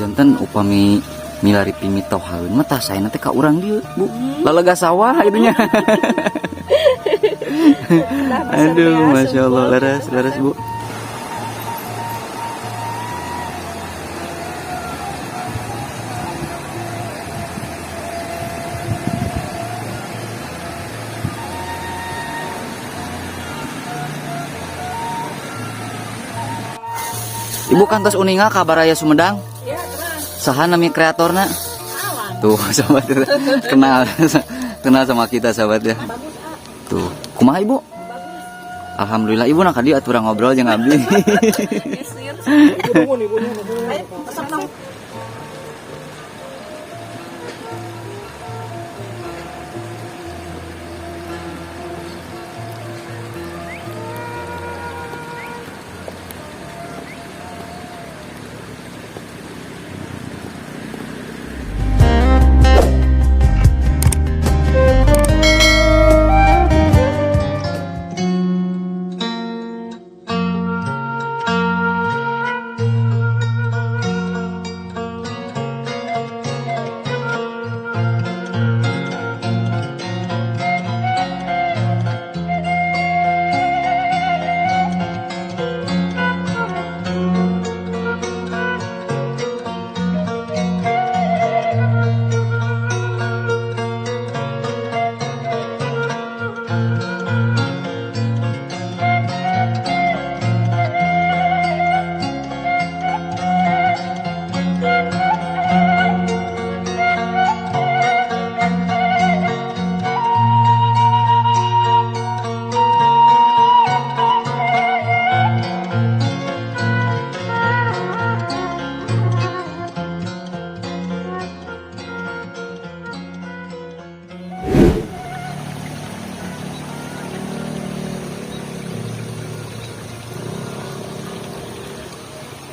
Janten upami milari pimitohaeun mah tah saena teh ka urang dieu, Bu. Lalaga sawah itu nya. Aduh, Masya Allah, leres, leres, Bu. Ibu kantos uninga ka Baraya Sumedang? Ya, tenang. Saha nami kreatorna? Awan. Tuh, sahabat, kenal kenal sama kita, sahabat ya. Bagus, ah. Tuh, kumaha Ibu? Bagus. Alhamdulillah Ibu nak dieu atuh urang ngobrol jeung abdi. Isir. Ayo, pesan dong.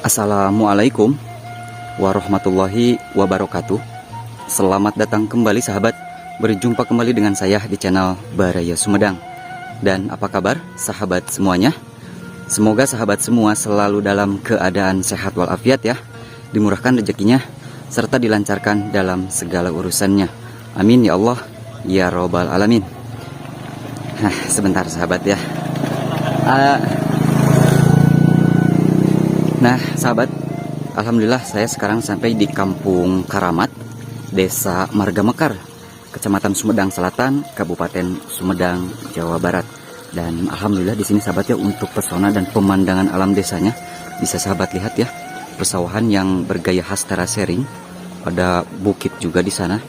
Assalamualaikum warahmatullahi wabarakatuh. Selamat datang kembali sahabat. Berjumpa kembali dengan saya di channel Baraya Sumedang. Dan apa kabar sahabat semuanya? Semoga sahabat semua selalu dalam keadaan sehat walafiat ya. Dimurahkan rezekinya serta dilancarkan dalam segala urusannya. Amin ya Allah ya robbal alamin. Nah, sebentar sahabat ya. Nah sahabat, alhamdulillah saya sekarang sampai di Kampung Karamat, Desa Marga Mekar, Kecamatan Sumedang Selatan, Kabupaten Sumedang, Jawa Barat. Dan alhamdulillah di sini sahabat ya, untuk pesona dan pemandangan alam desanya bisa sahabat lihat ya, persawahan yang bergaya khas terasering, ada bukit juga di sana.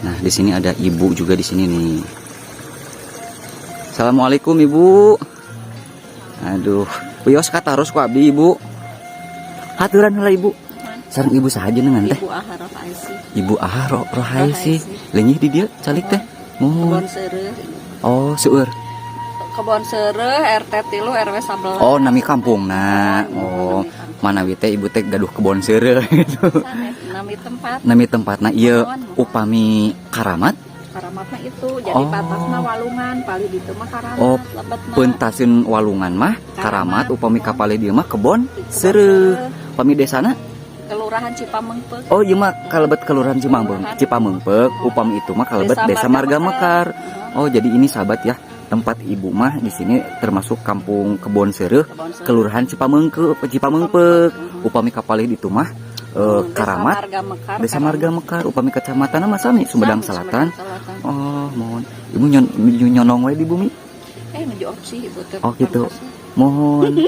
Nah, di sini ada ibu juga di sini nih. Assalamualaikum Ibu. Aduh, wios kataros ku abdi Ibu. Haturan heula Ibu. Sareng Ibu saha jenengan teh? Ibu Aha Rohaisi. Ibu Aha Rohaisi. Leungih di dieu calik teh. Muhun. Kebon Seureuh. Oh, seueur. Kebon Seureuh RT 3 RW 11. Oh, nami kampungna. Oh, manawi teh ibu teh gaduh kebon seureuh gitu. Sanes, nami tempat. Nami tempatna ieu Muhun, muhun. Upami Karamat. Karamatna itu jadi Oh. batasna Walungan, palih ditu mah Karamat, Oh, lebetna. Peuntaseun Walungan mah Karamat, Karamat. Upami kapalih dieu mah Kebon Kebon Seureuh. Seureuh. Upami desana? Kelurahan Cipameungpeuk. Oh, ieu mah kalebet Kelurahan Cipameungpeuk. Cipameungpeuk, upami itu mah kalebet Desa Marga Mekar. Oh, jadi ini sahabat ya, tempat ibu mah di sini termasuk Kampung Kebon Seureuh, Kebon Seureuh. Kelurahan Cipameungpeuk, Cipameungpeuk. Upami kapalih ditu mah Desa Karamat, Marga Mekar. Desa Marga Mekar, upami kecamatan mah sami Sumedang Sami, Selatan. Sumedang Selatan. Oh, mohon. Ibu nuju nyonong we di bumi. Nuju opsi ibu teh. Oh, gitu. Mohon.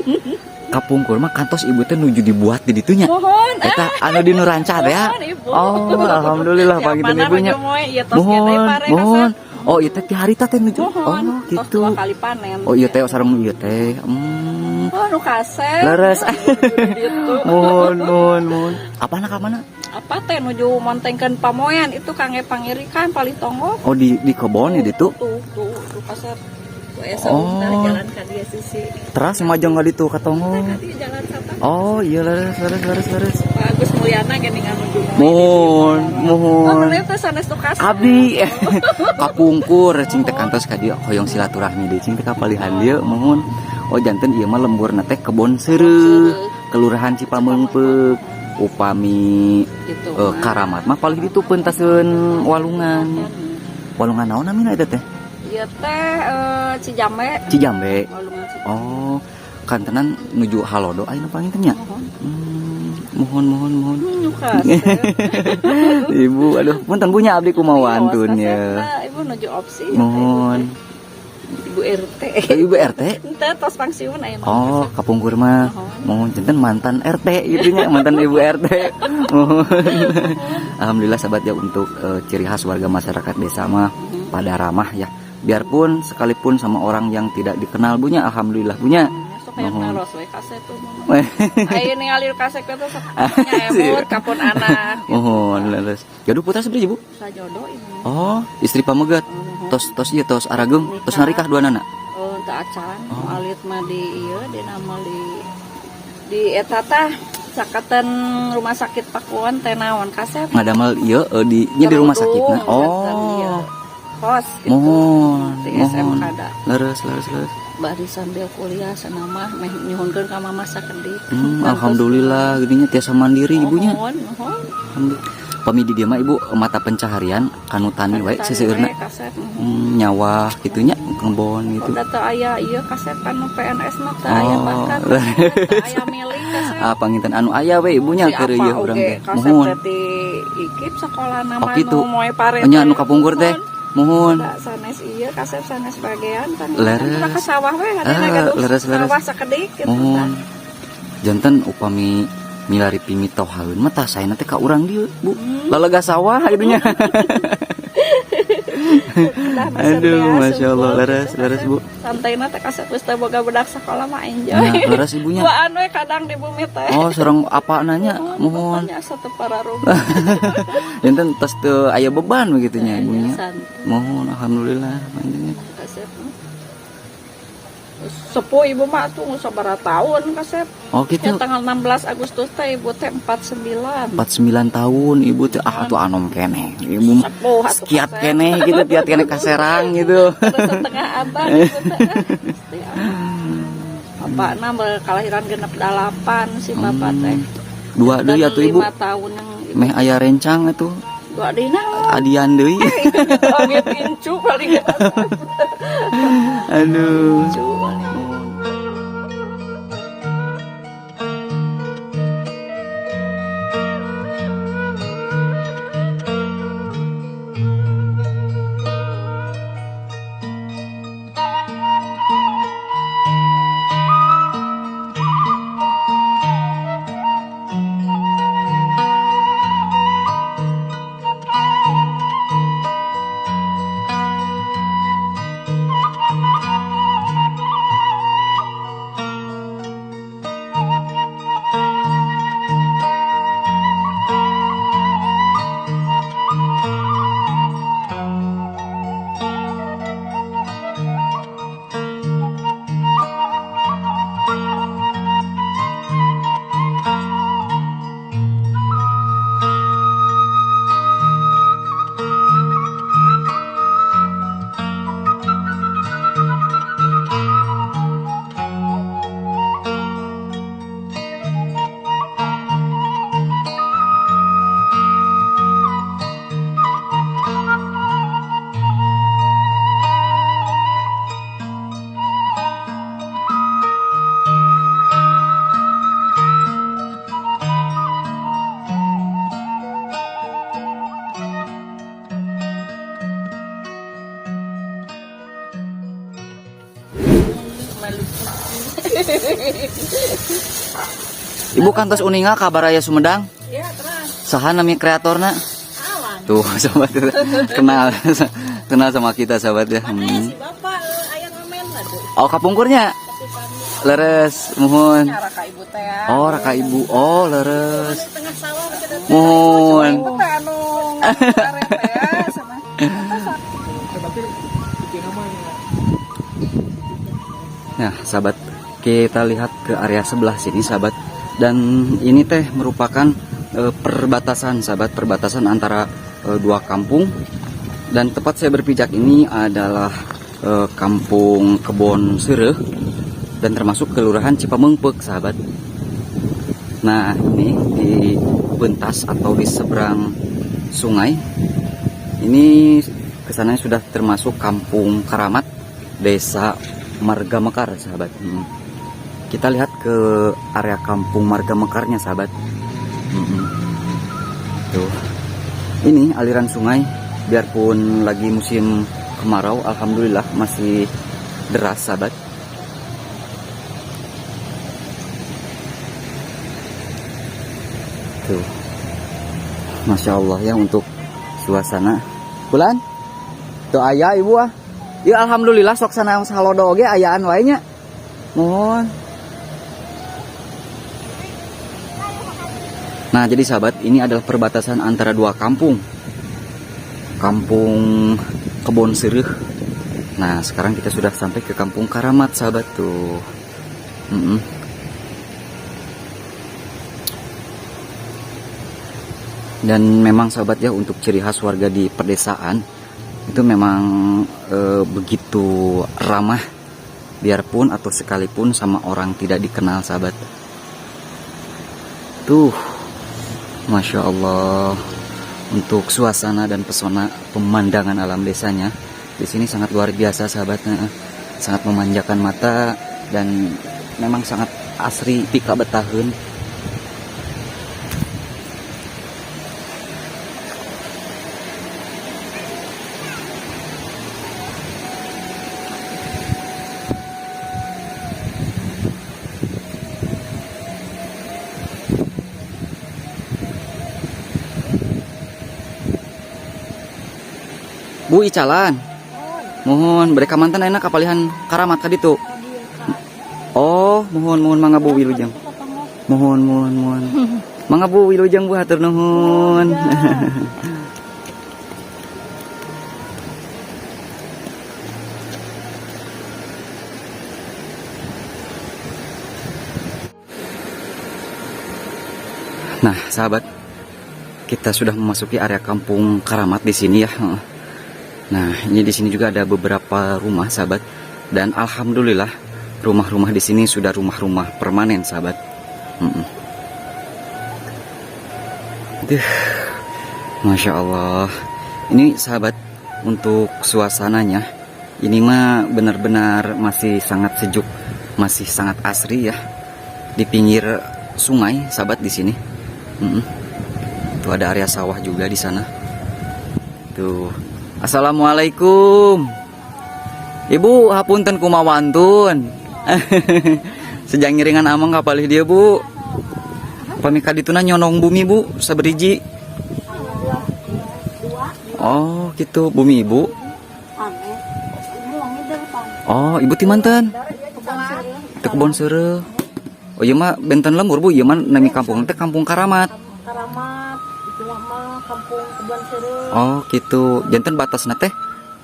Kapungkur mah kantos ibu teh nuju dibuat di ditunya. Mohon. Eta anu di nu ranca teh ya. Mohon, Ibu. Oh, alhamdulillah panggilin ibunya. Iya, tos Mohon, gede, mohon. Oh, ieu teh ti harita teh nuju. Mohon. Oh, Tos gitu. 2 kali panen. Oh, iya teh sareng ieu teh. Oh, nu kasep. Leres. Gitu. Mohon, mohon, mohon. Apana ka mana? Apa teh nuju montengkeun pamoyan itu kangge pangirikan palih tonggoh. Oh, di kebon ya ditu. Tuh, tuh, tuh kasep. Tuh esa Oh. jalan ka dieu sisi. Teras majeng ka ditu ka tonggoh. Ka dieu jalan sata. Oh, iya leres, leres, leres, leres. Pak Agus Mulyana geuning anu nuju. Mohon, Oh, mohon. bener teh sanes nu kasep. Abdi kapungkur cing teh kantos ka dieu hoyong silaturahmi deui cing teh kapalihan dieu mohon. Oh, janten ieu mah lemburna teh Kebon Seureuh. Kelurahan Cipameungpeuk. Upami Gitu. Karamat mah paling itu pentaseun walungan. Walungan naon namina eta teh? Ieu teh Cijambe. Cijambe. Walungan Cijambe. Oh, kantenan nuju Halodo ayeuna panginten nya. Muhun. Mohon mohon mohon. Kasep. Ibu, aduh, punten punya abdi kumaha wantun ya. Ibu nuju opsi. Mohon. Ibu RT. Ibu RT? Ente tos pensiun ayeuna. Oh, kapungkur mah. Mohon janten mantan RT gitu nya, mantan ibu RT. Mohon. Alhamdulillah sahabat ya, untuk ciri khas warga masyarakat desa mah pada ramah ya. Biarpun sekalipun sama orang yang tidak dikenal bunya, alhamdulillah punya. Sok hayang Mohon. naros we kasep tuh. Ayo ningali kasep teh sok nya emut kapun anak. Mohon leres. Gaduh putra sabaraha, Ibu? Sajodo ibu. Oh, istri pamegat. Tos tos ieu tos arageng, tos narikah dua nana. Oh, teu acan. Oh. Alit mah di ieu di nama di eta tah cakatan rumah sakit Pakuan teh naon kasep. Ngadamel ieu di nya di rumah sakitna. Kerudung, janten ieu. Oh. Kos gitu. Mohon, Di mohon. SMK da. Leres, leres, leres. Bari sambil kuliah sana mah meh nyuhunkeun ka mama sakedik. Alhamdulillah gininya tiasa mandiri ibunya. Mohon, mohon. Alhamdulillah. Pami di dieu mah ibu mata pencaharian kanu tani wae seseueurna. Kasep. Nyawah gitunya, kebon gitu. Udah teu aya ieu kasep kanu PNS mah teu aya Oh. bahkan teu aya milik kasep. Ah, panginten anu aya we ibunya Si keur apa ieu urang oge teh. kasep Mohon. teh ti IKIP sekolah nama Oh, kitu. nu moe pare. Nya anu kapungkur teh. Mohon. Da sanes ieu kasep sanes bagian kan. Leres. Kan ka sawah we hadina Ah, gaduh leres, leres. sawah sakedik gitu. Mohon. Janten upami milari pimitohaeun mah tah saena teh ka urang dieu, Bu. Lalega sawah gitu nya. Dah, masa Aduh, teh Masya Allah, asup, leres, gitu, leres, kasep. Bu. Santaina teh kasep geus teh boga budak sekolah mah enjoy. Nah, leres ibunya. Duaan we kadang di bumi teh. Oh, sareng apa nanya? Mohon. Pokoknya satu para rumah. Janten tos teu aya beban begitu nya ibunya. Santai. Mohon, alhamdulillah panjenengan. Kasep. Sepuh ibu mah tuh sabaraha tahun kasep. Oh, gitu. Ya, tanggal 16 Agustus teh ibu teh 49. 49 tahun ibu teh, ah atuh anom keneh. Ibu mah Sepuh atuh kiat kasep. keneh gitu, tiat keneh kaserang gitu. Terus setengah abad ibu teh. Gusti Allah. Bapakna kelahiran 68 si bapak teh. Dua deui atuh ibu. 5 tahun yang ibu. Meh aya rencang atuh. Dua dina. Adian deui. Amit incu paling. Aduh. Incu paling. Ibu kantos uninga ka Baraya Sumedang? Ya, terang. Saha nami kreatorna? Awan. Tuh, sobat kenal kenal sama kita sahabat ya. Si bapak aya ngamen lah tuh. Oh, kapungkurnya? Leres, muhun. Raka ibu teh. Oh, raka ibu. Oh, leres. Tengah sawah kita teh. Muhun. Ibu teh anu ngaret teh ya, sama. Nah, sahabat, kita lihat ke area sebelah sini, sahabat. Dan ini teh merupakan perbatasan, sahabat, perbatasan antara dua kampung. Dan tempat saya berpijak ini adalah Kampung Kebon Seureuh dan termasuk Kelurahan Cipameungpeuk, sahabat. Nah, ini di bentas atau di seberang sungai. Ini kesananya sudah termasuk Kampung Karamat, Desa Margamekar, sahabat. Kita lihat ke area Kampung Marga Mekarnya, sahabat. Tuh. Ini aliran sungai, biarpun lagi musim kemarau, alhamdulillah masih deras, sahabat. Tuh. Masya Allah ya untuk suasana. Bulan? Tuh aya ibu ah. Ya alhamdulillah, sok sana salodo oge ayaan wae nya. Mohon. Nah, jadi sahabat, ini adalah perbatasan antara dua kampung. Kampung Kebon Sereuh. Nah, sekarang kita sudah sampai ke Kampung Karamat, sahabat tuh. Dan memang sahabat ya, untuk ciri khas warga di pedesaan itu memang begitu ramah, biarpun atau sekalipun sama orang tidak dikenal, sahabat. Tuh, masya Allah, untuk suasana dan pesona pemandangan alam desanya di sini sangat luar biasa, sahabat. Sangat memanjakan mata dan memang sangat asri pikabetaheun. Bu, icalan. Mohon, mereka mantan enak kapalihan Karamat ka ditu. Oh, mohon mohon, mangga Bu, wilujeng. Mohon mohon mohon. Mangga Bu, wilujeng Bu, hatur nuhun. Nah, sahabat, kita sudah memasuki area Kampung Karamat di sini ya. Nah, ini di sini juga ada beberapa rumah, sahabat. Dan alhamdulillah rumah-rumah di sini sudah rumah-rumah permanen, sahabat. Duh, masya Allah. Ini sahabat, untuk suasananya ini mah benar-benar masih sangat sejuk, masih sangat asri ya. Di pinggir sungai, sahabat, di sini. Tuh ada area sawah juga di sana. Tuh. Assalamualaikum. Ibu, hapunten, kumaha wantun? Seja ngiringan ameng ka palih dieu, Bu. Pami ka dituna nyondong bumi, Bu, saberiji. Oh, gitu. Bumi Ibu. Oh, Ibu ti manten? Ti Kebon Seureuh. Oh, ieu mah benten lembur, Bu. Ieu mah nami kampung teh Kampung Karamat. Karamat itu mah Kampung Kebon Seureuh. Oh, gitu. Janten batasna teh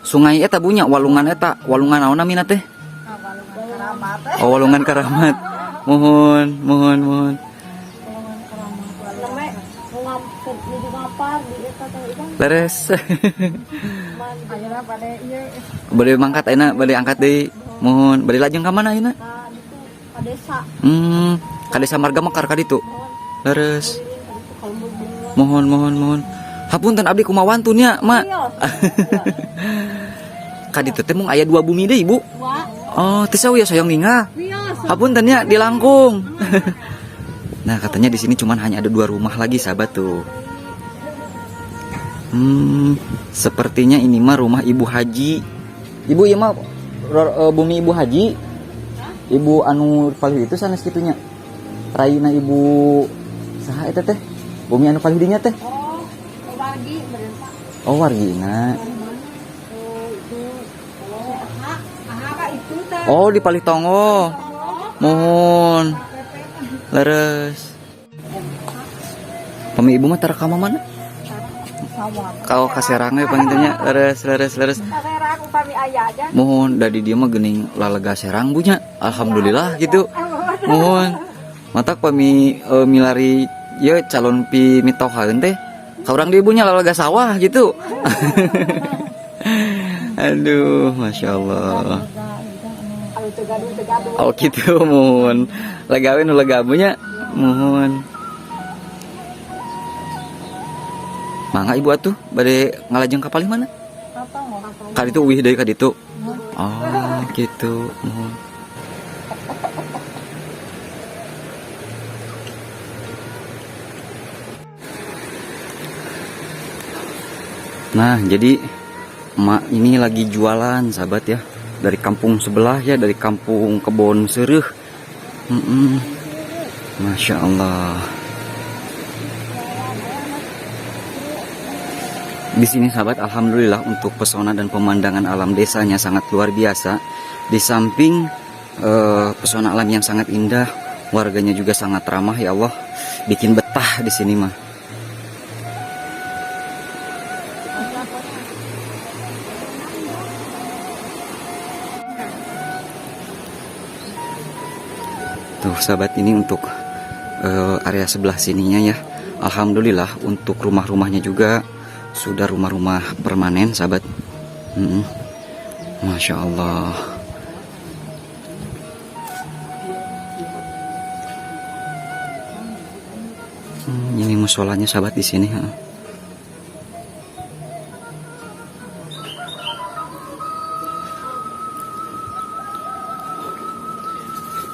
sungai eta, Bu, nya, walungan eta, walungan naon namina teh? Karamat. Oh, walungan Karamat. Mohon, mohon, mohon. Walungan Karamat. Namanya ngap nuju ngapar di eta teh itu. Leres. Ayeuna pada ieu. Bade mangkat ayeuna, bade angkat deui. Mohon, bade lajeng ka mana ayeuna? Ka ditu, ka desa. Ka Desa Marga Mekar ka ditu. Leres. Kalau bunga. Mohon, mohon, mohon. Hapunten, abdi kumaha wantun nya, Mak? Iya. Ka ditu teh mung aya dua bumi deui, Ibu. Dua. Oh, teu sawios hoyong ningal. Wios. Hapunten nya, dilangkung. Nah, katanya di sini cuman hanya ada dua rumah lagi, sahabat tuh. Sepertinya ini mah rumah Ibu Haji. Ibu, ieu mah bumi Ibu Haji. Ibu anu paling itu sanes kitu nya. Raina Ibu saha eta teh? Bumi anu paling dinya teh? Oh, wargi berapa? Oh, wargina. Oh, itu. Oh, aha, aha Kak, itu teh. Oh, di palih tonggoh. Mohon. Leres. Pami ibu mah tara ka mana? Sawah. Kau ka Serang we panginten nya. Leres, leres, leres. Serang upami aya aja. Mohon, dari dia mah geuning lalega Serang bunya. Alhamdulillah gitu. Mohon. Matak pami milari ye calon pi mitohaeun teh ka urang di ibunya lalega sawah gitu. Aduh, masya Allah. Aduh, teu gaduh, teu gaduh. Oh gitu, mohon. Lega we nu lega nya. Muhun. Mangga, Ibu, atuh bade ngalajeng ka palih mana? Ka ditu, uih deui ka ditu. Oh, gitu. Muhun. Nah, jadi emak ini lagi jualan, sahabat ya, dari kampung sebelah ya, dari kampung Kebon Sereuh. Masya Allah. Di sini, sahabat, alhamdulillah untuk pesona dan pemandangan alam desanya sangat luar biasa. Di samping pesona alam yang sangat indah, warganya juga sangat ramah, ya Allah, bikin betah di sini mah. Tuh, sahabat, ini untuk area sebelah sininya ya. Alhamdulillah untuk rumah-rumahnya juga sudah rumah-rumah permanen, sahabat. Masya Allah. Ini musolanya, sahabat, di sini. Ha.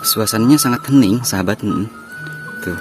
Suasananya sangat hening, sahabat. Tuh.